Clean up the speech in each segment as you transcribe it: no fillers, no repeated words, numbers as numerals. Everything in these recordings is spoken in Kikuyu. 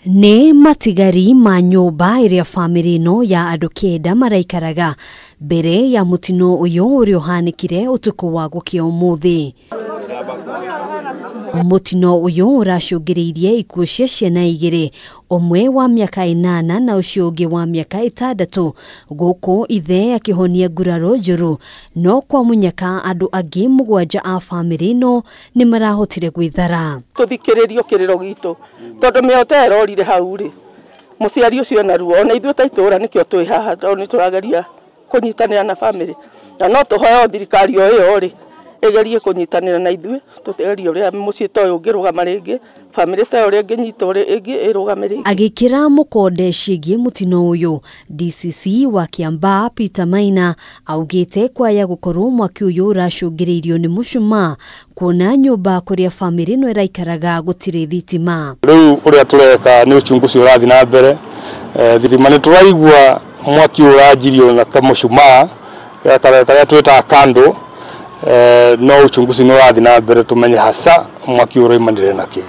Nĩ matigari ma nyũmba ĩrĩa bamĩrĩ ĩno ya andũ 9 maraikaraga mbere ya mũtino ũyũ ũrĩa ũhanĩkire ũtukũ wa gũkĩa ũmũthĩ. Mũtino ũyũ ũracũngĩrĩirie ikuũ cia ciana 2, ũmwe wa mĩaka 8 na ũcio ũngĩ wa mĩaka 6, gũkũ ithe akĩhonia nguraro njũru, no kwa mũnyaka andũ angĩ 7 a bamĩrĩ ĩno nĩ marahotire gwĩthara. Tũthikĩrĩrio kĩrĩro gitũ tondũ mĩoto ĩrorire hau rĩ, mũciari ũcio na ruo ona ithuĩ ta itũũra nĩkĩo twĩ haha tondũ nĩ tũrageria kũnyitanĩra na bamĩrĩ, na no tũhoe thirikari o ĩyo rĩ ĩgerie kũnyitanĩra na ithuĩ tũgerie ũrĩa mũciĩ ta ũyũ ũngĩrũgama rĩngĩ, bamĩrĩ ta ĩyo ũrĩa ĩngĩnyitwo rĩngĩ ĩrũgame rĩngĩ. Agĩkĩra mũkonde ciĩgiĩ mũtino ũyũ, DCC wa Kiambaa Peter Maina augĩte kwaya gũkorwo mwaki ũyũ ũracũngĩrĩirio nĩ mũcumaa, kuona nyũmba kũrĩa bamĩrĩ ĩno ĩraikaraga gũtirĩ thitima. Rĩu ũrĩa tũreka nĩ uchunguzi ũrathiĩ na mbere, thitima nĩ tũraigua mwaki ũranjirio na kamũcumaa karĩa twĩtaga kando, no uchunguzi nĩ ũrathiĩ na mbere tumenye hasa mwaki ũraumanire na kĩ.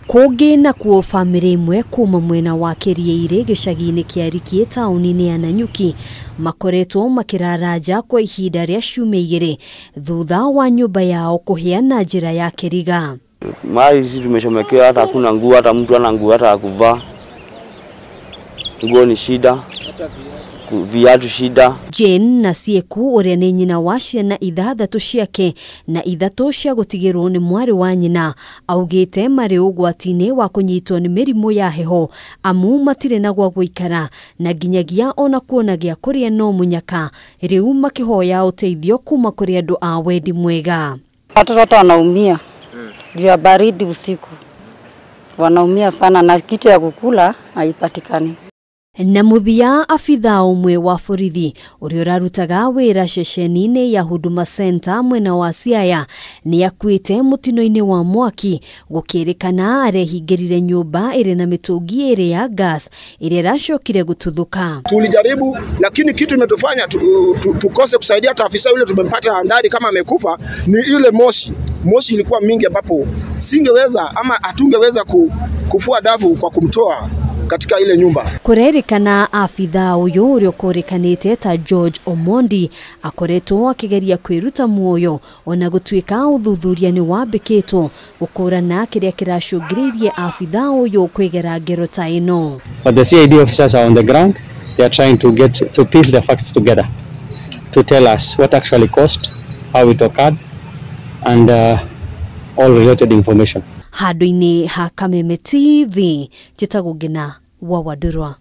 Kũngĩ nakuo bamĩrĩ ĩmwe kuma mwena wa Kĩriairĩ gĩcagi-inĩ kĩa Rikie taũni-inĩ ya Nanyuki makoretwo makĩrara nja kwa ihinda rĩa ciumia 2 thutha wa nyũmba yao kũhĩa na njĩra ya kĩriga. Mali sisi tumechomekewa, hata hakuna nguo, hata mtu ana nguo hata ya kuvaa. Nguo ni shida, viatu shida. Jane na Sieku ũrĩa nĩ nyina wa ciana 6 ciake na 3 cia gũtigĩrwo nĩ mwarĩ wa nyina augĩte marĩ ũgwati-inĩ wa kũnyitwo nĩ mĩrimũ ya heho amu matirĩ na gwa gũikara na nginyagia ona kuona gĩa kũrĩa no mũnyaka, rĩu makĩhoya ũteithio kuma kũrĩ andũ a wendi mwega. Watoto wanaumia juu ya baridi usiku, wanaumia sana na kitu ya kukula haipatikani. Na mũthia abithaa ũmwe wa borithi ũrĩa ũrarutaga wĩra ceceni-inĩ ya Huduma Center mwena wa Siaya nĩ akuĩte mũtino-inĩ wa mwaki gũkĩrĩkana arehingĩrire nyũmba ĩrĩ na mĩtũngi ĩrĩ ya gas ĩrĩa ĩracokire gũtuthũka. Tulijaribu, lakini kitu imetufanya tukose kusaidia hata afisa yule tumempata ndani kama amekufa ni ile moshi. Moshi ilikuwa mingi ambapo singeweza ama hatungeweza kufua dafu kwa kumtoa katika ile nyumba. Kũrerĩkana abithaa ũyũ ũrĩa ũkũrĩkanĩte ta George Omondi akoretwo akĩgeria kwĩruta muoyo ona gũtuĩka ũthuthuria nĩ wambĩkĩtwo gũkũrana kĩrĩa kĩracũngĩrĩirie abithaa ũyũ kwĩgera ngero ta ĩno. But the CID officers are on the ground. They are trying to get to piece the facts together to tell us what actually caused, how it occurred, and all related information. Handũ-inĩ ha Kameme TV, njĩtagwo Ngina wa Wandũrwa.